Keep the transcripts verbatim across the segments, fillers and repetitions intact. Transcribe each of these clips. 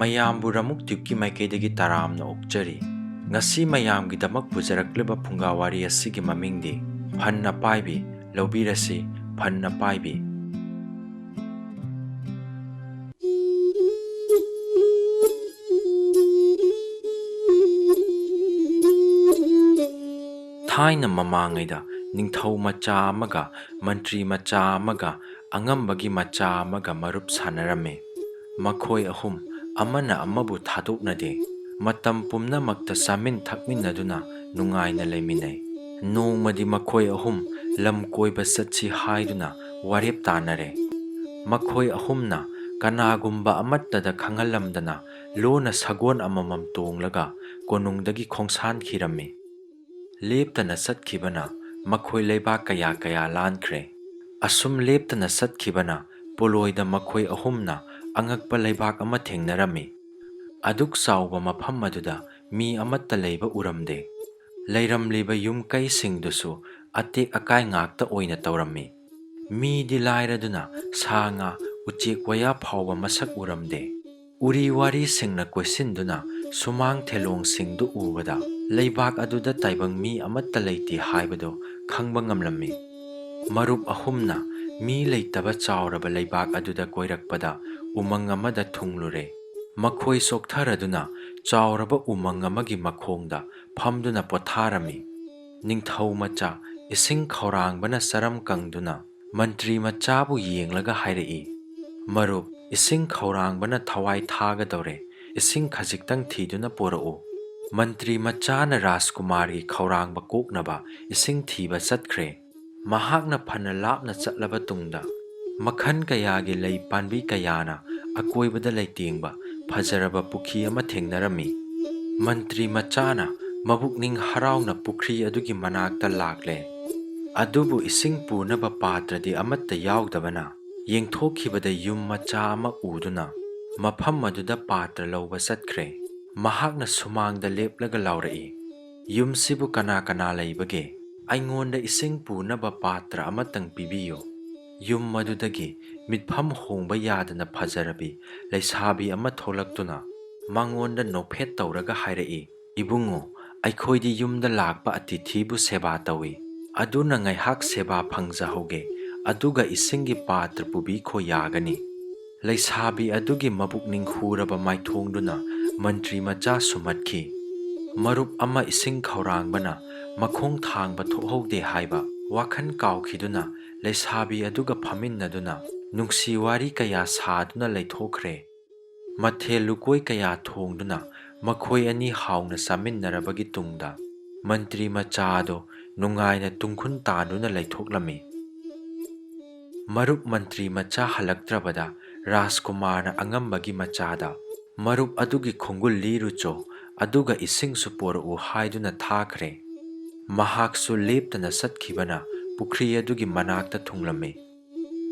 ꯃꯌꯥꯝꯕꯨ ꯔꯃꯨꯛ ꯇ꯭ꯌꯨꯕꯀꯤ ꯃꯥꯏꯀꯩꯗꯒꯤ ꯇꯔꯥꯝꯅ ꯑꯣꯛꯆꯔꯤ꯫ ꯉꯁꯤ ꯃꯌꯥꯝꯒꯤꯗꯃꯛ ꯄꯨꯖꯔꯛꯂꯤꯕ ꯐꯨꯡꯒꯥ ꯋꯥꯔꯤ ꯑꯁꯤꯒꯤ ꯃꯃꯤꯡꯗꯤ ꯐꯟ ꯑꯄꯥꯏꯕꯤ꯫ ꯂꯧꯕꯤꯔꯁꯤ, ꯐꯟ ꯑꯄꯥꯏꯕꯤ꯫ ꯊꯥꯏꯅ ꯃꯃꯥꯡꯉꯩꯗ ꯅꯤꯡꯊꯧ ꯃꯆꯥ ꯑꯃꯒ ꯃꯟꯇ꯭ꯔꯤ ꯃꯆꯥ ꯑꯃꯒ ꯑꯉꯝꯕꯒꯤ ꯃꯆꯥ ꯑꯃꯒ ꯃꯔꯨꯞ ꯁꯥꯟꯅꯔꯝꯃꯤ꯫ ꯃꯈꯣꯏ ꯑꯍꯨꯝ ꯑꯃꯅ ꯑꯃꯕꯨ ꯊꯥꯗꯣꯛꯅꯗꯦ꯫ ꯃꯇꯝ ꯄꯨꯝꯅꯃꯛꯇ ꯆꯥꯃꯤꯟ ꯊꯛꯃꯤꯟꯅꯗꯨꯅ ꯅꯨꯡꯉꯥꯏꯅ ꯂꯩꯃꯤꯟꯅꯩ꯫ ꯅꯣꯡꯃꯗꯤ ꯃꯈꯣꯏ ꯑꯍꯨꯝ ꯂꯝ ꯀꯣꯏꯕ ꯆꯠꯁꯤ ꯍꯥꯏꯗꯨꯅ ꯋꯥꯔꯦꯞ ꯇꯥꯅꯔꯦ꯫ ꯃꯈꯣꯏ ꯑꯍꯨꯝꯅ ꯀꯅꯥꯒꯨꯝꯕ ꯑꯃꯠꯇꯗ ꯈꯪꯍꯜꯂꯝꯗꯅ ꯂꯣꯟꯅ ꯁꯒꯣꯜ ꯑꯃꯃꯝ ꯇꯣꯡꯂꯒ ꯀꯣꯅꯨꯡꯗꯒꯤ ꯈꯣꯡꯁꯥꯟꯈꯤꯔꯝꯃꯤ꯫ ꯂꯦꯞꯇꯅ ꯆꯠꯈꯤꯕꯅ ꯃꯈꯣꯏ ꯂꯩꯕꯥꯛ ꯀꯌꯥ ꯀꯌꯥ ꯂꯥꯟꯈ꯭ꯔꯦ꯫ ꯑꯁꯨꯝ ꯂꯦꯞꯇꯅ ꯆꯠꯈꯤꯕꯅ ꯄꯣꯂꯣꯏꯗ ꯃꯈꯣꯏ ꯑꯍꯨꯝꯅ ꯑꯉꯛꯄ ꯂꯩꯕꯥꯛ ꯑꯃ ꯊꯦꯡꯅꯔꯝꯃꯤ꯫ ꯑꯗꯨꯛ ꯆꯥꯎꯕ ꯃꯐꯝ ꯑꯗꯨꯗ ꯃꯤ ꯑꯃꯠꯇ ꯂꯩꯕ ꯎꯔꯝꯗꯦ꯫ ꯂꯩꯔꯝꯂꯤꯕ ꯌꯨꯝ ꯀꯩꯁꯤꯡꯗꯨꯁꯨ ꯑꯇꯦꯛ ꯑꯀꯥꯏ ꯉꯥꯛꯇ ꯑꯣꯏꯅ ꯇꯧꯔꯝꯃꯤ꯫ ꯃꯤꯗꯤ ꯂꯥꯏꯔꯗꯨꯅ ꯁꯥ ꯉꯥ, ꯎꯆꯦꯛ ꯋꯥꯌꯥ ꯐꯥꯎꯕ ꯃꯁꯛ ꯎꯔꯝꯗꯦ꯫ ꯎꯔꯤ ꯋꯥꯔꯤꯁꯤꯡꯅ ꯀꯣꯏꯁꯤꯟꯗꯨꯅ ꯁꯨꯃꯥꯡ ꯊꯦꯂꯣꯡꯁꯤꯡꯗꯨ ꯎꯕꯗ ꯂꯩꯕꯥꯛ ꯑꯗꯨꯗ ꯇꯥꯏꯕꯪ ꯃꯤ ꯑꯃꯠꯇ ꯂꯩꯇꯦ ꯍꯥꯏꯕꯗꯨ ꯈꯪꯕ ꯉꯝꯂꯝꯃꯤ꯫ ꯃꯔꯨꯞ ꯑꯍꯨꯝꯅ ꯃꯤ ꯂꯩꯇꯕ ꯆꯥꯎꯔꯕ ꯂꯩꯕꯥꯛ ꯑꯗꯨꯗ ꯀꯣꯏꯔꯛꯄꯗ ꯎꯃꯪ ꯑꯃꯗ ꯊꯨꯡꯂꯨꯔꯦ꯫ ꯃꯈꯣꯏ ꯆꯣꯛꯊꯔꯗꯨꯅ ꯆꯥꯎꯔꯕ ꯎꯃꯪ ꯑꯃꯒꯤ ꯃꯈꯣꯡꯗ ꯐꯝꯗꯨꯅ ꯄꯣꯊꯥꯔꯝꯃꯤ꯫ ꯅꯤꯡꯊꯧ ꯃꯆꯥ ꯏꯁꯤꯡ ꯈꯧꯔꯥꯡꯕꯅ ꯆꯔꯝ ꯀꯪꯗꯨꯅ ꯃꯟꯇ꯭ꯔꯤ ꯃꯆꯥꯕꯨ ꯌꯦꯡꯂꯒ ꯍꯥꯏꯔꯛꯏ, "ꯃꯔꯨꯞ, ꯏꯁꯤꯡ ꯈꯧꯔꯥꯡꯕꯅ ꯊꯋꯥꯏ ꯊꯥꯒꯗꯧꯔꯦ, ꯏꯁꯤꯡ ꯈꯖꯤꯛꯇꯪ ꯊꯤꯗꯨꯅ ꯄꯨꯔꯛꯎ꯫" ꯃꯟꯇ꯭ꯔꯤ ꯃꯆꯥꯅ ꯔꯥꯖꯀꯨꯃꯥꯔꯒꯤ ꯈꯧꯔꯥꯡꯕ ꯀꯣꯛꯅꯕ ꯏꯁꯤꯡ ꯊꯤꯕ ꯆꯠꯈ꯭ꯔꯦ꯫ ꯃꯍꯥꯛꯅ ꯐꯅ ꯂꯥꯞꯅ ꯆꯠꯂꯕ ꯇꯨꯡꯗ, ꯃꯈꯜ ꯀꯌꯥꯒꯤ ꯂꯩ ꯄꯥꯟꯕꯤ ꯀꯌꯥꯅ ꯑꯀꯣꯏꯕꯗ ꯂꯩꯇꯦꯡꯕ ꯐꯖꯔꯕ ꯄꯨꯈ꯭ꯔꯤ ꯑꯃ ꯊꯦꯡꯅꯔꯝꯃꯤ꯫ ꯃꯟꯇ꯭ꯔꯤ ꯃꯆꯥꯅ ꯃꯕꯨꯛꯅꯤꯡ ꯍꯔꯥꯎꯅ ꯄꯨꯈ꯭ꯔꯤ ꯑꯗꯨꯒꯤ ꯃꯅꯥꯛꯇ ꯂꯥꯛꯂꯦ꯫ ꯑꯗꯨꯕꯨ ꯏꯁꯤꯡ ꯄꯨꯅꯕ ꯄꯥꯇ꯭ꯔꯗꯤ ꯑꯃꯠꯇ ꯌꯥꯎꯗꯕꯅ, ꯌꯦꯡꯊꯣꯛꯈꯤꯕꯗ ꯌꯨꯝ ꯃꯆꯥ ꯑꯃ ꯎꯗꯨꯅ ꯃꯐꯝ ꯑꯗꯨꯗ ꯄꯥꯇ꯭ꯔ ꯂꯧꯕ ꯆꯠꯈ꯭ꯔꯦ꯫ ꯃꯍꯥꯛꯅ ꯁꯨꯃꯥꯡꯗ ꯂꯦꯞꯂꯒ ꯂꯥꯎꯔꯛꯏ, "ꯌꯨꯝꯁꯤꯕꯨ ꯀꯅꯥ ꯀꯅꯥ ꯂꯩꯕꯒꯦ? ꯑꯩꯉꯣꯟꯗ ꯏꯁꯤꯡ ꯄꯨꯅꯕ ꯄꯥꯇ꯭ꯔ ꯑꯃꯇꯪ ꯄꯤꯕꯤꯌꯨ꯫" ꯌꯨꯝ ꯑꯗꯨꯗꯒꯤ ꯃꯤꯠꯐꯝ ꯍꯣꯡꯕ ꯌꯥꯗꯅ ꯐꯖꯔꯕꯤ ꯂꯩꯁꯥꯕꯤ ꯑꯃ ꯊꯣꯛꯂꯛꯇꯨꯅ ꯃꯉꯣꯟꯗ ꯅꯣꯛꯐꯦꯠ ꯇꯧꯔꯒ ꯍꯥꯏꯔꯛꯏ, "ꯏꯕꯨꯡꯉꯣ, ꯑꯩꯈꯣꯏꯗꯤ ꯌꯨꯝꯗ ꯂꯥꯛꯄ ꯑꯇꯤꯊꯤꯕꯨ ꯁꯦꯕꯥ ꯇꯧꯏ꯫ ꯑꯗꯨꯅ ꯉꯥꯏꯍꯥꯛ ꯁꯦꯕꯥ ꯐꯪꯖꯍꯧꯒꯦ, ꯑꯗꯨꯒ ꯏꯁꯤꯡꯒꯤ ꯄꯥꯇ꯭ꯔ ꯄꯨꯕꯤꯈꯣ ꯌꯥꯒꯅꯤ?" ꯂꯩꯁꯥꯕꯤ ꯑꯗꯨꯒꯤ ꯃꯕꯨꯛꯅꯤꯡ ꯍꯨꯔꯕ ꯃꯥꯏꯊꯣꯡꯗꯨꯅ ꯃꯟꯇ꯭ꯔꯤ ꯃꯆꯥ ꯁꯨꯝꯍꯠꯈꯤ꯫ ꯃꯔꯨꯞ ꯑꯃ ꯏꯁꯤꯡ ꯈꯧꯔꯥꯡꯕꯅ ꯃꯈꯣꯡ ꯊꯥꯡꯕ ꯊꯣꯛꯍꯧꯗꯦ ꯍꯥꯏꯕ ꯋꯥꯈꯜ ꯀꯥꯎꯈꯤꯗꯨꯅ ꯂꯩꯁꯥꯕꯤ ꯑꯗꯨꯒ ꯐꯝꯃꯤꯟꯅꯗꯨꯅ ꯅꯨꯡꯁꯤ ꯋꯥꯔꯤ ꯀꯌꯥ ꯁꯥꯗꯨꯅ ꯂꯩꯊꯣꯛꯈ꯭ꯔꯦ꯫ ꯃꯊꯦꯜ ꯂꯨꯀꯣꯏ ꯀꯌꯥ ꯊꯣꯡꯗꯨꯅ ꯃꯈꯣꯏ ꯑꯅꯤ ꯍꯥꯎꯅ ꯆꯥꯃꯤꯟꯅꯔꯕꯒꯤ ꯇꯨꯡꯗ ꯃꯟꯇ꯭ꯔꯤ ꯃꯆꯥ ꯑꯗꯨ ꯅꯨꯡꯉꯥꯏꯅ ꯇꯨꯡꯈꯨꯟ ꯇꯥꯟꯗꯨꯅ ꯂꯩꯊꯣꯛꯂꯝꯃꯤ꯫ ꯃꯔꯨꯞ ꯃꯟꯇ꯭ꯔꯤ ꯃꯆꯥ ꯍꯜꯂꯛꯇ꯭ꯔꯕꯗ ꯔꯥꯖꯀꯨꯃꯥꯔꯅ ꯑꯉꯝꯕꯒꯤ ꯃꯆꯥꯗ, "ꯃꯔꯨꯞ ꯑꯗꯨꯒꯤ ꯈꯣꯡꯒꯨꯜ ꯂꯤꯔꯨꯆꯣ, ꯑꯗꯨꯒ ꯏꯁꯤꯡꯁꯨ ꯄꯣꯔꯛꯎ" ꯍꯥꯏꯗꯨꯅ ꯊꯥꯈ꯭ꯔꯦ꯫ ꯃꯍꯥꯛꯁꯨ ꯂꯦꯞꯇꯅ ꯆꯠꯈꯤꯕꯅ ꯄꯨꯈ꯭ꯔꯤ ꯑꯗꯨꯒꯤ ꯃꯅꯥꯛꯇ ꯊꯨꯡꯂꯝꯃꯤ꯫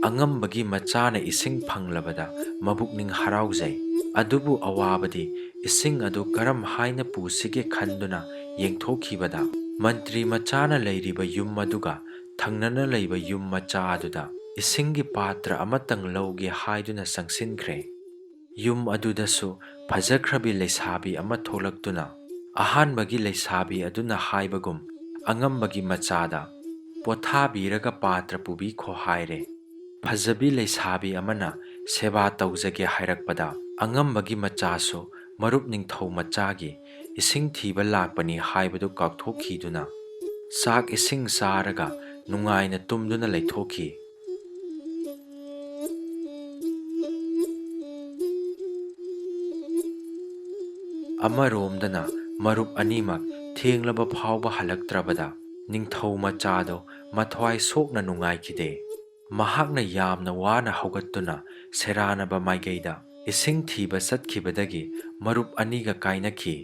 ꯑꯉꯝꯕꯒꯤ ꯃꯆꯥꯅ ꯏꯁꯤꯡ ꯐꯪꯂꯕꯗ ꯃꯕꯨꯛꯅꯤꯡ ꯍꯔꯥꯎꯖꯩ꯫ ꯑꯗꯨꯕꯨ ꯑꯋꯥꯕꯗꯤ ꯏꯁꯤꯡ ꯑꯗꯨ ꯀꯔꯝ ꯍꯥꯏꯅ ꯄꯨꯁꯤꯒꯦ ꯈꯟꯗꯨꯅ ꯌꯦꯡꯊꯣꯛꯈꯤꯕꯗ ꯃꯟꯇ꯭ꯔꯤ ꯃꯆꯥꯅ ꯂꯩꯔꯤꯕ ꯌꯨꯝ ꯑꯗꯨꯒ ꯊꯪꯅꯅ ꯂꯩꯕ ꯌꯨꯝ ꯃꯆꯥ ꯑꯗꯨꯗ ꯏꯁꯤꯡꯒꯤ ꯄꯥꯇ꯭ꯔ ꯑꯃꯇꯪ ꯂꯧꯒꯦ ꯍꯥꯏꯗꯨꯅ ꯆꯪꯁꯤꯟꯈ꯭ꯔꯦ꯫ ꯌꯨꯝ ꯑꯗꯨꯗꯁꯨ ꯐꯖꯈ꯭ꯔꯕꯤ ꯂꯩꯁꯥꯕꯤ ꯑꯃ ꯊꯣꯛꯂꯛꯇꯨꯅ ꯑꯍꯥꯟꯕꯒꯤ ꯂꯩꯁꯥꯕꯤ ꯑꯗꯨꯅ ꯍꯥꯏꯕꯒꯨꯝ ꯑꯉꯝꯕꯒꯤ ꯃꯆꯥꯗ ꯄꯣꯊꯥꯕꯤꯔꯒ ꯄꯥꯇ꯭ꯔ ꯄꯨꯕꯤꯈꯣ ꯍꯥꯏꯔꯦ꯫ ꯐꯖꯕꯤ ꯂꯩꯁꯥꯕꯤ ꯑꯃꯅ ꯁꯦꯕꯥ ꯇꯧꯖꯒꯦ ꯍꯥꯏꯔꯛꯄꯗ ꯑꯉꯝꯕꯒꯤ ꯃꯆꯥꯁꯨ ꯃꯔꯨꯞ ꯅꯤꯡꯊꯧ ꯃꯆꯥꯒꯤ ꯏꯁꯤꯡ ꯊꯤꯕ ꯂꯥꯛꯄꯅꯤ ꯍꯥꯏꯕꯗꯨ ꯀꯥꯎꯊꯣꯛꯈꯤꯗꯨꯅ ꯆꯥꯛ ꯏꯁꯤꯡ ꯆꯥꯔꯒ ꯅꯨꯡꯉꯥꯏꯅ ꯇꯨꯝꯗꯨꯅ ꯂꯩꯊꯣꯛꯈꯤ꯫ ꯑꯃꯔꯣꯝꯗꯅ ꯃꯔꯨꯞ ꯑꯅꯤꯃꯛ ꯊꯦꯡꯂꯕ ꯐꯥꯎꯕ ꯍꯜꯂꯛꯇ꯭ꯔꯕꯗ ꯅꯤꯡꯊꯧ ꯃꯆꯥꯗꯣ ꯃꯊ꯭ꯋꯥꯏ ꯁꯣꯛꯅ ꯅꯨꯡꯉꯥꯏꯈꯤꯗꯦ꯫ ꯃꯍꯥꯛꯅ ꯌꯥꯝꯅ ꯋꯥꯅ ꯍꯧꯒꯠꯇꯨꯅ ꯁꯦꯔꯥꯟꯅꯕ ꯃꯥꯏꯀꯩꯗ ꯏꯁꯤꯡ ꯊꯤꯕ ꯆꯠꯈꯤꯕꯗꯒꯤ ꯃꯔꯨꯞ ꯑꯅꯤꯒ ꯀꯥꯏꯅꯈꯤ꯫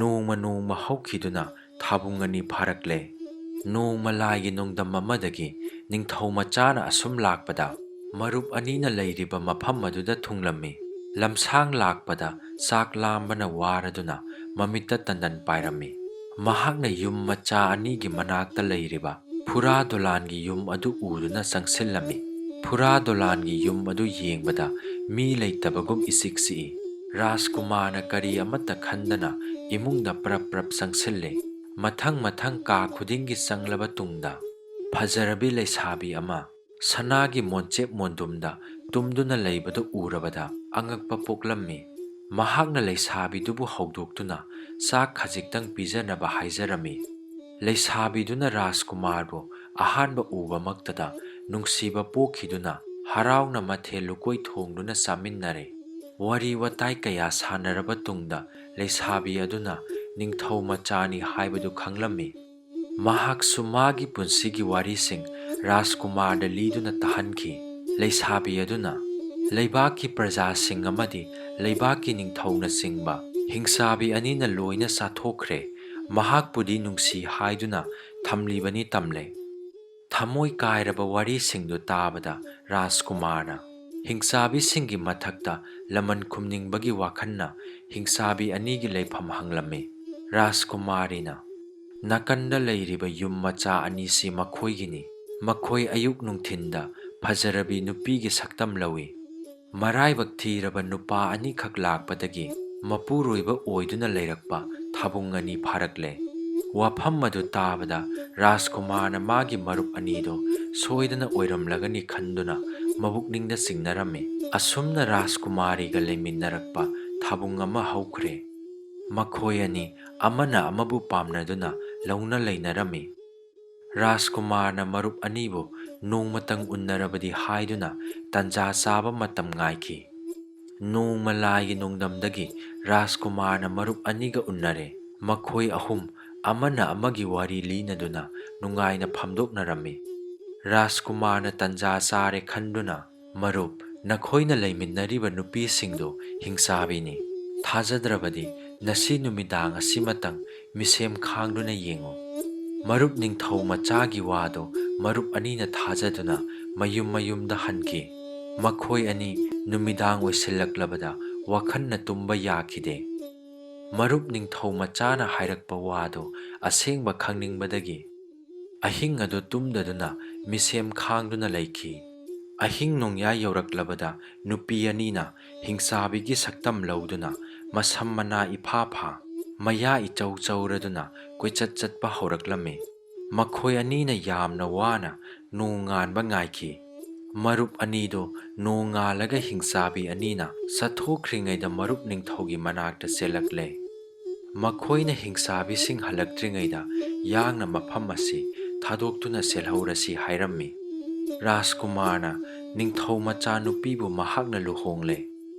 ꯅꯣꯡꯃ ꯅꯣꯡꯃ ꯍꯧꯈꯤꯗꯨꯅ ꯊꯥꯕꯨꯡ ꯑꯅꯤ ꯐꯥꯔꯛꯂꯦ꯫ ꯅꯣꯡꯃ ꯂꯥꯏꯒꯤ ꯅꯣꯡꯗꯝ ꯑꯃꯗꯒꯤ ꯅꯤꯡꯊꯧ ꯃꯆꯥꯅ ꯑꯁꯨꯝ ꯂꯥꯛꯄꯗ ꯃꯔꯨꯞ ꯑꯅꯤꯅ ꯂꯩꯔꯤꯕ ꯃꯐꯝ ꯑꯗꯨꯗ ꯊꯨꯡꯂꯝꯃꯤ꯫ ꯂꯝꯁꯥꯡ ꯂꯥꯛꯄꯗ ꯆꯥꯛ ꯂꯥꯝꯕꯅ ꯋꯥꯔꯗꯨꯅ ꯃꯃꯤꯠꯇ ꯇꯟꯗꯟ ꯄꯥꯏꯔꯝꯃꯤ꯫ ꯃꯍꯥꯛꯅ ꯌꯨꯝ ꯃꯆꯥ ꯑꯅꯤꯒꯤ ꯃꯅꯥꯛꯇ ꯂꯩꯔꯤꯕ ꯐꯨꯔꯥ ꯗꯣꯂꯥꯟꯒꯤ ꯌꯨꯝ ꯑꯗꯨ ꯎꯗꯨꯅ ꯆꯪꯁꯤꯜꯂꯝꯃꯤ꯫ ꯐꯨꯔꯥ ꯗꯣꯂꯥꯟꯒꯤ ꯌꯨꯝ ꯑꯗꯨ ꯌꯦꯡꯕꯗ ꯃꯤ ꯂꯩꯇꯕꯒꯨꯝ ꯏꯆꯤꯛ ꯆꯤꯛꯏ꯫ ꯔꯥꯖꯀꯨꯃꯥꯔꯅ ꯀꯔꯤ ꯑꯃꯠꯇ ꯈꯟꯗꯅ ꯏꯃꯨꯡꯗ ꯄ꯭ꯔꯞ ꯄ꯭ꯔꯞ ꯆꯪꯁꯤꯜꯂꯦ꯫ ꯃꯊꯪ ꯃꯊꯪ ꯀꯥ ꯈꯨꯗꯤꯡꯒꯤ ꯆꯪꯂꯕ ꯇꯨꯡꯗ, ꯐꯖꯔꯕꯤ ꯂꯩꯁꯥꯕꯤ ꯑꯃ ꯁꯅꯥꯒꯤ ꯃꯣꯟꯆꯦꯞ ꯃꯣꯟꯗꯨꯝꯗ ꯇꯨꯝꯗꯨꯅ ꯂꯩꯕꯗꯨ ꯎꯔꯕꯗ ꯑꯉꯛꯄ ꯄꯣꯛꯂꯝꯃꯤ꯫ ꯃꯍꯥꯛꯅ ꯂꯩꯁꯥꯕꯤꯗꯨꯕꯨ ꯍꯧꯗꯣꯛꯇꯨꯅ ꯆꯥꯛ ꯈꯖꯤꯛꯇꯪ ꯄꯤꯖꯅꯕ ꯍꯥꯏꯖꯔꯝꯃꯤ꯫ ꯂꯩꯁꯥꯕꯤꯗꯨꯅ ꯔꯥꯖꯀꯨꯃꯥꯔꯕꯨ ꯑꯍꯥꯟꯕ ꯎꯕꯃꯛꯇꯗ ꯅꯨꯡꯁꯤꯕ ꯄꯣꯛꯈꯤꯗꯨꯅ ꯍꯔꯥꯎꯅ ꯃꯊꯦꯜ ꯂꯨꯀꯣꯏ ꯊꯣꯡꯗꯨꯅ ꯆꯥꯃꯤꯟꯅꯔꯦ꯫ ꯋꯥꯔꯤ ꯋꯥꯇꯥꯏ ꯀꯌꯥ ꯁꯥꯟꯅꯔꯕ ꯇꯨꯡꯗ ꯂꯩꯁꯥꯕꯤ ꯑꯗꯨꯅ ꯅꯤꯡꯊꯧ ꯃꯆꯥꯅꯤ ꯍꯥꯏꯕꯗꯨ ꯈꯪꯂꯝꯃꯤ꯫ ꯃꯍꯥꯛꯁꯨ ꯃꯥꯒꯤ ꯄꯨꯟꯁꯤꯒꯤ ꯋꯥꯔꯤꯁꯤꯡ ꯔꯥꯖꯀꯨꯃꯥꯔꯗ ꯂꯤꯗꯨꯅ ꯇꯥꯍꯟꯈꯤ꯫ ꯂꯩꯁꯥꯕꯤ ꯑꯗꯨꯅ, "ꯂꯩꯕꯥꯛꯀꯤ ꯄ꯭ꯔꯖꯥꯁꯤꯡ ꯑꯃꯗꯤ ꯂꯩꯕꯥꯛꯀꯤ ꯅꯤꯡꯊꯧꯅꯆꯤꯡꯕ ꯍꯤꯡꯆꯥꯕꯤ ꯑꯅꯤꯅ ꯂꯣꯏꯅ ꯆꯥꯊꯣꯛꯈ꯭ꯔꯦ꯫ ꯃꯍꯥꯛꯄꯨꯗꯤ ꯅꯨꯡꯁꯤ ꯍꯥꯏꯗꯨꯅ ꯊꯝꯂꯤꯕꯅꯤ" ꯇꯝꯂꯦ꯫ ꯊꯃꯣꯏ ꯀꯥꯏꯔꯕ ꯋꯥꯔꯤꯁꯤꯡꯗꯨ ꯇꯥꯕꯗ ꯔꯥꯖꯀꯨꯃꯥꯔꯅ ꯍꯤꯡꯆꯥꯕꯤꯁꯤꯡꯒꯤ ꯃꯊꯛꯇ ꯂꯃꯟ ꯈꯨꯝꯅꯤꯡꯕꯒꯤ ꯋꯥꯈꯜꯅ ꯍꯤꯡꯆꯥꯕꯤ ꯑꯅꯤꯒꯤ ꯂꯩꯐꯝ ꯍꯪꯂꯝꯃꯤ꯫ ꯔꯥꯖꯀꯨꯃꯥꯔꯤꯅ, "ꯅꯥꯀꯟꯗ ꯂꯩꯔꯤꯕ ꯌꯨꯝ ꯃꯆꯥ ꯑꯅꯤꯁꯤ ꯃꯈꯣꯏꯒꯤꯅꯤ꯫ ꯃꯈꯣꯏ ꯑꯌꯨꯛ ꯅꯨꯡꯊꯤꯟꯗ ꯐꯖꯔꯕꯤ ꯅꯨꯄꯤꯒꯤ ꯁꯛꯇꯝ ꯂꯧꯏ꯫ ꯃꯔꯥꯏꯕꯛ ꯊꯤꯔꯕ ꯅꯨꯄꯥ ꯑꯅꯤꯈꯛ ꯂꯥꯛꯄꯗꯒꯤ ꯃꯄꯨꯔꯣꯏꯕ ꯑꯣꯏꯗꯨꯅ ꯂꯩꯔꯛꯄ ꯊꯥꯕꯨꯡ ꯑꯅꯤ ꯐꯥꯔꯛꯂꯦ"꯫ ꯋꯥꯐꯝ ꯑꯗꯨ ꯇꯥꯕꯗ ꯔꯥꯖꯀꯨꯃꯥꯔꯅ ꯃꯥꯒꯤ ꯃꯔꯨꯞ ꯑꯅꯤꯗꯣ ꯁꯣꯏꯗꯅ ꯑꯣꯏꯔꯝꯂꯒꯅꯤ ꯈꯟꯗꯨꯅ ꯃꯕꯨꯛꯅꯤꯡꯗ ꯆꯤꯡꯅꯔꯝꯃꯤ꯫ ꯑꯁꯨꯝꯅ ꯔꯥꯖꯀꯨꯃꯥꯔꯤꯒ ꯂꯩꯃꯤꯟꯅꯔꯛꯄ ꯊꯥꯕꯨꯡ ꯑꯃ ꯍꯧꯈ꯭ꯔꯦ꯫ ꯃꯈꯣꯏ ꯑꯅꯤ ꯑꯃꯅ ꯑꯃꯕꯨ ꯄꯥꯝꯅꯗꯨꯅ ꯂꯧꯅ ꯂꯩꯅꯔꯝꯃꯤ꯫ ꯔꯥꯖꯀꯨꯃꯥꯔꯅ ꯃꯔꯨꯞ ꯑꯅꯤꯕꯨ ꯅꯣꯡꯃꯇꯪ ꯎꯟꯅꯔꯕꯗꯤ ꯍꯥꯏꯗꯨꯅ ꯇꯟꯖꯥ ꯆꯥꯕ ꯃꯇꯝ ꯉꯥꯏꯈꯤ꯫ ꯅꯣꯡꯃ ꯂꯥꯏꯒꯤ ꯅꯣꯡꯗꯝꯗꯒꯤ ꯔꯥꯖꯀꯨꯃꯥꯔꯅ ꯃꯔꯨꯞ ꯑꯅꯤꯒ ꯎꯟꯅꯔꯦ꯫ ꯃꯈꯣꯏ ꯑꯍꯨꯝ ꯑꯃꯅ ꯑꯃꯒꯤ ꯋꯥꯔꯤ ꯂꯤꯅꯗꯨꯅ ꯅꯨꯡꯉꯥꯏꯅ ꯐꯝꯗꯣꯛꯅꯔꯝꯃꯤ꯫ ꯔꯥꯖꯀꯨꯃꯥꯔꯅ ꯇꯟꯖꯥ ꯆꯥꯔꯦ ꯈꯟꯗꯨꯅ, "ꯃꯔꯨꯞ, ꯅꯈꯣꯏꯅ ꯂꯩꯃꯤꯟꯅꯔꯤꯕ ꯅꯨꯄꯤꯁꯤꯡꯗꯨ ꯍꯤꯡꯆꯥꯕꯤꯅꯤ꯫ ꯊꯥꯖꯗ꯭ꯔꯕꯗꯤ ꯉꯁꯤ ꯅꯨꯃꯤꯗꯥꯡ ꯑꯁꯤꯃꯇꯪ ꯃꯤꯁꯦꯝ ꯈꯥꯡꯗꯨꯅ ꯌꯦꯡꯉꯨ"꯫ ꯃꯔꯨꯞ ꯅꯤꯡꯊꯧ ꯃꯆꯥꯒꯤ ꯋꯥꯗꯨ ꯃꯔꯨꯞ ꯑꯅꯤꯅ ꯊꯥꯖꯗꯨꯅ ꯃꯌꯨꯝ ꯃꯌꯨꯝꯗ ꯍꯟꯈꯤ꯫ ꯃꯈꯣꯏ ꯑꯅꯤ ꯅꯨꯃꯤꯗꯥꯡ ꯑꯣꯏꯁꯤꯜꯂꯛꯂꯕꯗ ꯋꯥꯈꯜꯅ ꯇꯨꯝꯕ ꯌꯥꯈꯤꯗꯦ꯫ ꯃꯔꯨꯞ ꯅꯤꯡꯊꯧ ꯃꯆꯥꯅ ꯍꯥꯏꯔꯛꯄ ꯋꯥꯗꯨ ꯑꯁꯦꯡꯕ ꯈꯪꯅꯤꯡꯕꯗꯒꯤ ꯑꯍꯤꯡ ꯑꯗꯨ ꯇꯨꯝꯗꯗꯨꯅ ꯃꯤꯁꯦꯝ ꯈꯥꯡꯗꯨꯅ ꯂꯩꯈꯤ꯫ ꯑꯍꯤꯡ ꯅꯣꯡꯌꯥꯏ ꯌꯧꯔꯛꯂꯕꯗ ꯅꯨꯄꯤ ꯑꯅꯤꯅ ꯍꯤꯡꯆꯥꯕꯤꯒꯤ ꯁꯛꯇꯝ ꯂꯧꯗꯨꯅ ꯃꯁꯝ ꯃꯅꯥ ꯏꯐꯥ ꯐꯥ, ꯃꯌꯥ ꯏꯆꯧ ꯆꯧꯔꯗꯨꯅ ꯀꯣꯏꯆꯠ ꯆꯠꯄ ꯍꯧꯔꯛꯂꯝꯃꯤ꯫ ꯃꯈꯣꯏ ꯑꯅꯤꯅ ꯌꯥꯝꯅ ꯋꯥꯅ ꯅꯣꯡ ꯉꯥꯟꯕ ꯉꯥꯏꯈꯤ꯫ ꯃꯔꯨꯞ ꯑꯅꯤꯗꯨ ꯅꯣꯡ ꯉꯥꯜꯂꯒ ꯍꯤꯡꯆꯥꯕꯤ ꯑꯅꯤꯅ ꯆꯠꯊꯣꯛꯈ꯭ꯔꯤꯉꯩꯗ ꯃꯔꯨꯞ ꯅꯤꯡꯊꯧꯒꯤ ꯃꯅꯥꯛꯇ ꯆꯦꯜꯂꯛꯂꯦ꯫ ꯃꯈꯣꯏꯅ ꯍꯤꯡꯆꯥꯕꯤꯁꯤꯡ ꯍꯜꯂꯛꯇ꯭ꯔꯤꯉꯩꯗ ꯌꯥꯡꯅ ꯃꯐꯝ ꯑꯁꯤ ꯊꯥꯗꯣꯛꯇꯨꯅ ꯆꯦꯜꯍꯧꯔꯁꯤ ꯍꯥꯏꯔꯝꯃꯤ꯫ ꯔꯥꯖꯀꯨꯃꯥꯔꯅ ꯅꯤꯡꯊꯧ ꯃꯆꯥꯅꯨꯄꯤꯕꯨ ꯃꯍꯥꯛꯅ ꯂꯨꯍꯣꯡꯂꯦ,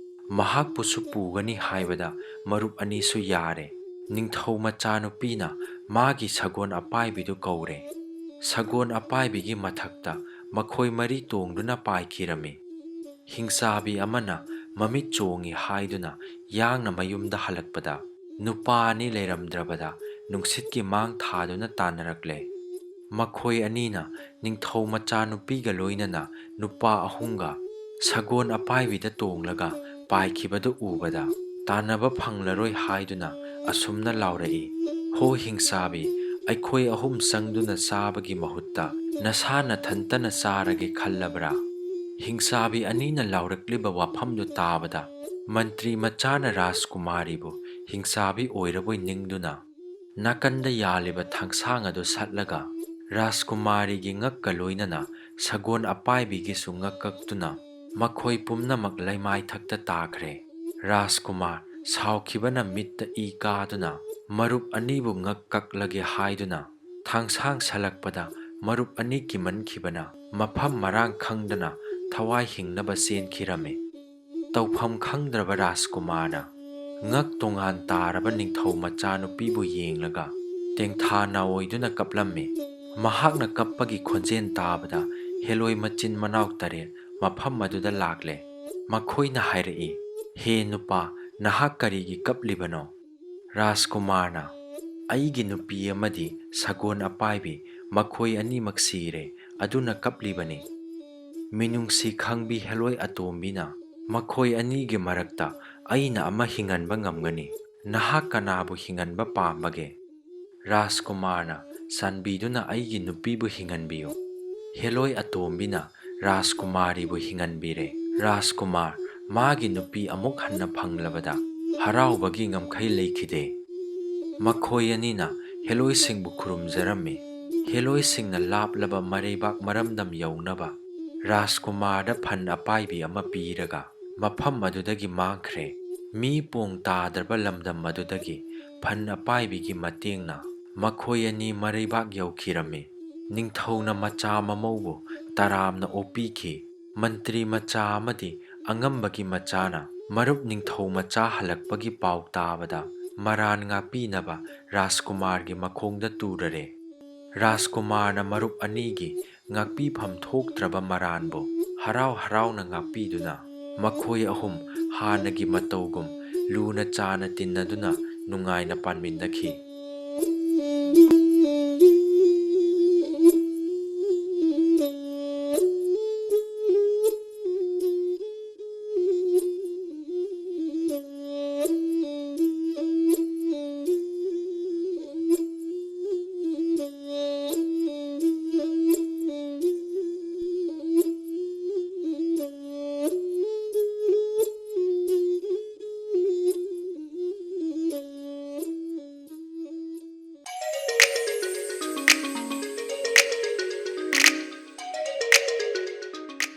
ꯃꯍꯥꯛꯄꯨꯁꯨ ꯄꯨꯒꯅꯤ ꯍꯥꯏꯕꯗ ꯃꯔꯨꯞ ꯑꯅꯤꯁꯨ ꯌꯥꯔꯦ꯫ ꯅꯤꯡꯊꯧ ꯃꯆꯥꯅꯨꯄꯤꯅ ꯃꯥꯒꯤ ꯁꯒꯣꯜ ꯑꯄꯥꯏꯕꯤꯗꯨ ꯀꯧꯔꯦ꯫ ꯁꯒꯣꯜ ꯑꯄꯥꯏꯕꯤꯒꯤ ꯃꯊꯛꯇ ꯃꯈꯣꯏ ꯃꯔꯤ ꯇꯣꯡꯗꯨꯅ ꯄꯥꯏꯈꯤꯔꯝꯃꯤ꯫ ꯍꯤꯡꯆꯥꯕꯤ ꯑꯃꯅ ꯃꯃꯤꯠ ꯆꯣꯡꯏ ꯍꯥꯏꯗꯨꯅ ꯌꯥꯡꯅ ꯃꯌꯨꯝꯗ ꯍꯜꯂꯛꯄꯗ, ꯅꯨꯄꯥ ꯑꯅꯤ ꯂꯩꯔꯝꯗ꯭ꯔꯕꯗ ꯅꯨꯡꯁꯤꯠꯀꯤ ꯃꯥꯡ ꯊꯥꯗꯨꯅ ꯇꯥꯟꯅꯔꯛꯂꯦ꯫ ꯃꯈꯣꯏ ꯑꯅꯤꯅ ꯅꯤꯡꯊꯧ ꯃꯆꯥꯅꯨꯄꯤꯒ ꯂꯣꯏꯅꯅ ꯅꯨꯄꯥ ꯑꯍꯨꯝꯒ ꯁꯒꯣꯜ ꯑꯄꯥꯏꯕꯤꯗ ꯇꯣꯡꯂꯒ ꯄꯥꯏꯈꯤꯕꯗꯨ ꯎꯕꯗ, ꯇꯥꯟꯅꯕ ꯐꯪꯂꯔꯣꯏ ꯍꯥꯏꯗꯨꯅ ꯑꯁꯨꯝꯅ ꯂꯥꯎꯔꯛꯏ, "ꯍꯣ ꯍꯤꯡꯆꯥꯕꯤ, ꯑꯩꯈꯣꯏ ꯑꯍꯨꯝ ꯆꯪꯗꯨꯅ ꯆꯥꯕꯒꯤ ꯃꯍꯨꯠꯇ ꯅꯁꯥ ꯅꯊꯟꯇꯅ ꯆꯥꯔꯒꯦ ꯈꯜꯂꯕ꯭ꯔꯥ?" ꯍꯤꯡꯆꯥꯕꯤ ꯑꯅꯤꯅ ꯂꯥꯎꯔꯛꯂꯤꯕ ꯋꯥꯐꯝꯗꯨ ꯇꯥꯕꯗ, ꯃꯟꯇ꯭ꯔꯤ ꯃꯆꯥꯅ ꯔꯥꯖꯀꯨꯃꯥꯔꯤꯕꯨ ꯍꯤꯡꯆꯥꯕꯤ ꯑꯣꯏꯔꯕꯣꯏ ꯅꯤꯡꯗꯨꯅ, ꯅꯥꯀꯟꯗ ꯌꯥꯜꯂꯤꯕ ꯊꯥꯡꯁꯥꯡ ꯑꯗꯨ ꯁꯠꯂꯒ, ꯔꯥꯖꯀꯨꯃꯥꯔꯤꯒꯤ ꯉꯛꯀ ꯂꯣꯏꯅꯅ ꯁꯒꯣꯜ ꯑꯄꯥꯏꯕꯤꯒꯤꯁꯨ ꯉꯛ ꯀꯛꯇꯨꯅ, ꯃꯈꯣꯏ ꯄꯨꯝꯅꯃꯛ ꯂꯩꯃꯥꯏꯊꯛꯇ ꯇꯥꯈ꯭ꯔꯦ꯫ ꯔꯥꯖꯀꯨꯃꯥꯔ ꯁꯥꯎꯈꯤꯕꯅ ꯃꯤꯠꯇ ꯏ ꯀꯥꯗꯨꯅ, ꯃꯔꯨꯞ ꯑꯅꯤꯕꯨ ꯉꯛ ꯀꯛꯂꯒꯦ ꯍꯥꯏꯗꯨꯅ ꯊꯥꯡꯁꯥꯡ ꯁꯜꯂꯛꯄꯗ, ꯃꯔꯨꯞ ꯑꯅꯤ ꯀꯤꯃꯟꯈꯤꯕꯅ ꯃꯐꯝ ꯃꯔꯥꯡ ꯈꯪꯗꯅ ꯊꯋꯥꯏ ꯍꯤꯡꯅꯕ ꯆꯦꯟꯈꯤꯔꯝꯃꯤ꯫ ꯇꯧꯐꯝ ꯈꯪꯗ꯭ꯔꯕ ꯔꯥꯖꯀꯨꯃꯥꯔꯅ ꯉꯛ ꯇꯣꯉꯥꯟ ꯇꯥꯔꯕ ꯅꯤꯡꯊꯧ ꯃꯆꯥꯅꯨꯄꯤꯕꯨ ꯌꯦꯡꯂꯒ ꯇꯦꯡꯊꯥ ꯅꯥꯑꯣꯏꯗꯨꯅ ꯀꯞꯂꯝꯃꯤ꯫ ꯃꯍꯥꯛꯅ ꯀꯞꯄꯒꯤ ꯈꯣꯟꯖꯦꯜ ꯇꯥꯕꯗ ꯍꯦꯂꯣꯏ ꯃꯆꯤꯟ ꯃꯅꯥꯎ ꯇꯔꯦꯠ ꯃꯐꯝ ꯑꯗꯨꯗ ꯂꯥꯛꯂꯦ꯫ ꯃꯈꯣꯏꯅ ꯍꯥꯏꯔꯛꯏ, "ꯍꯦ ꯅꯨꯄꯥ, ꯅꯍꯥꯛ ꯀꯔꯤꯒꯤ ꯀꯞꯂꯤꯕꯅꯣ?" ꯔꯥꯖꯀꯨꯃꯥꯔꯅ, "ꯑꯩꯒꯤ ꯅꯨꯄꯤ ꯑꯃꯗꯤ ꯁꯒꯣꯜ ꯑꯄꯥꯏꯕꯤ, ꯃꯈꯣꯏ ꯑꯅꯤꯃꯛ ꯁꯤꯔꯦ, ꯑꯗꯨꯅ ꯀꯞꯂꯤꯕꯅꯤ꯫ ꯃꯤꯅꯨꯡꯁꯤ ꯈꯪꯕꯤ ꯍꯦꯂꯣꯏ ꯑꯇꯣꯝꯕꯤꯅ ꯃꯈꯣꯏ ꯑꯅꯤꯒꯤ ꯃꯔꯛꯇ ꯑꯩꯅ ꯑꯃ ꯍꯤꯡꯍꯟꯕ ꯉꯝꯒꯅꯤ꯫ ꯅꯍꯥꯛ ꯀꯅꯥꯕꯨ ꯍꯤꯡꯍꯟꯕ ꯄꯥꯝꯕꯒꯦ?" ꯔꯥꯖꯀꯨꯃꯥꯔꯅ, "ꯆꯥꯟꯕꯤꯗꯨꯅ ꯑꯩꯒꯤ ꯅꯨꯄꯤꯕꯨ ꯍꯤꯡꯍꯟꯕꯤꯌꯨ꯫" ꯍꯦꯂꯣꯏ ꯑꯇꯣꯝꯕꯤꯅ ꯔꯥꯖꯀꯨꯃꯥꯔꯤꯕꯨ ꯍꯤꯡꯍꯟꯕꯤꯔꯦ꯫ ꯔꯥꯖꯀꯨꯃꯥꯔ ꯃꯥꯒꯤ ꯅꯨꯄꯤ ꯑꯃꯨꯛ ꯍꯟꯅ ꯐꯪꯂꯕꯗ ꯍꯔꯥꯎꯕꯒꯤ ꯉꯝꯈꯩ ꯂꯩꯈꯤꯗꯦ꯫ ꯃꯈꯣꯏ ꯑꯅꯤꯅ ꯍꯦꯂꯣꯏꯁꯤꯡꯕꯨ ꯈꯨꯔꯨꯝꯖꯔꯝꯃꯤ꯫ ꯍꯦꯂꯣꯏꯁꯤꯡꯅ ꯂꯥꯞꯂꯕ ꯃꯔꯩꯕꯥꯛ ꯃꯔꯝꯗꯝ ꯌꯧꯅꯕ ꯔꯥꯖꯀꯨꯃꯥꯔꯗ ꯐꯟ ꯑꯄꯥꯏꯕꯤ ꯑꯃ ꯄꯤꯔꯒ ꯃꯐꯝ ꯑꯗꯨꯗꯒꯤ ꯃꯥꯡꯈ꯭ꯔꯦ꯫ ꯃꯤ ꯄꯣꯡ ꯇꯥꯗ꯭ꯔꯕ ꯂꯝꯗꯝ ꯑꯗꯨꯗꯒꯤ ꯐꯟ ꯑꯄꯥꯏꯕꯤꯒꯤ ꯃꯇꯦꯡꯅ ꯃꯈꯣꯏ ꯑꯅꯤ ꯃꯔꯩꯕꯥꯛ ꯌꯧꯈꯤꯔꯝꯃꯤ꯫ ꯅꯤꯡꯊꯧꯅ ꯃꯆꯥ ꯃꯃꯧꯕꯨ ꯇꯔꯥꯝꯅ ꯑꯣꯛꯄꯤꯈꯤ꯫ ꯃꯟꯇ꯭ꯔꯤ ꯃꯆꯥ ꯑꯃꯗꯤ ꯑꯉꯝꯕꯒꯤ ꯃꯆꯥꯅ ꯃꯔꯨꯞ ꯅꯤꯡꯊꯧ ꯃꯆꯥ ꯍꯜꯂꯛꯄꯒꯤ ꯄꯥꯎ ꯇꯥꯕꯗ ꯃꯔꯥꯟ ꯉꯥꯛꯄꯤꯅꯕ ꯔꯥꯖꯀꯨꯃꯥꯔꯒꯤ ꯃꯈꯣꯡꯗ ꯇꯨꯔꯔꯦ꯫ ꯔꯥꯖꯀꯨꯃꯥꯔꯅ ꯃꯔꯨꯞ ꯑꯅꯤꯒꯤ ꯉꯥꯛꯄꯤꯐꯝ ꯊꯣꯛꯇ꯭ꯔꯕ ꯃꯔꯥꯟꯕꯨ ꯍꯔꯥꯎ ꯍꯔꯥꯎꯅ ꯉꯥꯛꯄꯤꯗꯨꯅ ꯃꯈꯣꯏ ꯑꯍꯨꯝ ꯍꯥꯟꯅꯒꯤ ꯃꯇꯧꯒꯨꯝ ꯂꯨꯅ ꯆꯥꯅ ꯇꯤꯟꯅꯗꯨꯅ ꯅꯨꯡꯉꯥꯏꯅ ꯄꯥꯟꯃꯤꯟꯅꯈꯤ꯫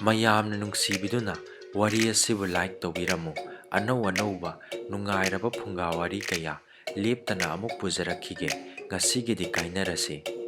ꯃꯌꯥꯝꯅ ꯅꯨꯡꯁꯤꯕꯤꯗꯨꯅ ꯋꯥꯔꯤ ꯑꯁꯤꯕꯨ like ꯇꯧꯕꯤꯔꯝꯃꯨ꯫ ꯑꯅꯧ ꯑꯅꯧꯕ ꯅꯨꯡꯉꯥꯏꯔꯕ ꯐꯨꯡꯒꯥ ꯋꯥꯔꯤ ꯀꯌꯥ ꯂꯦꯞꯇꯅ ꯑꯃꯨꯛ ꯄꯨꯖꯔꯛꯈꯤꯒꯦ꯫ ꯉꯁꯤꯒꯤꯗꯤ ꯀꯥꯏꯅꯔꯁꯤ꯫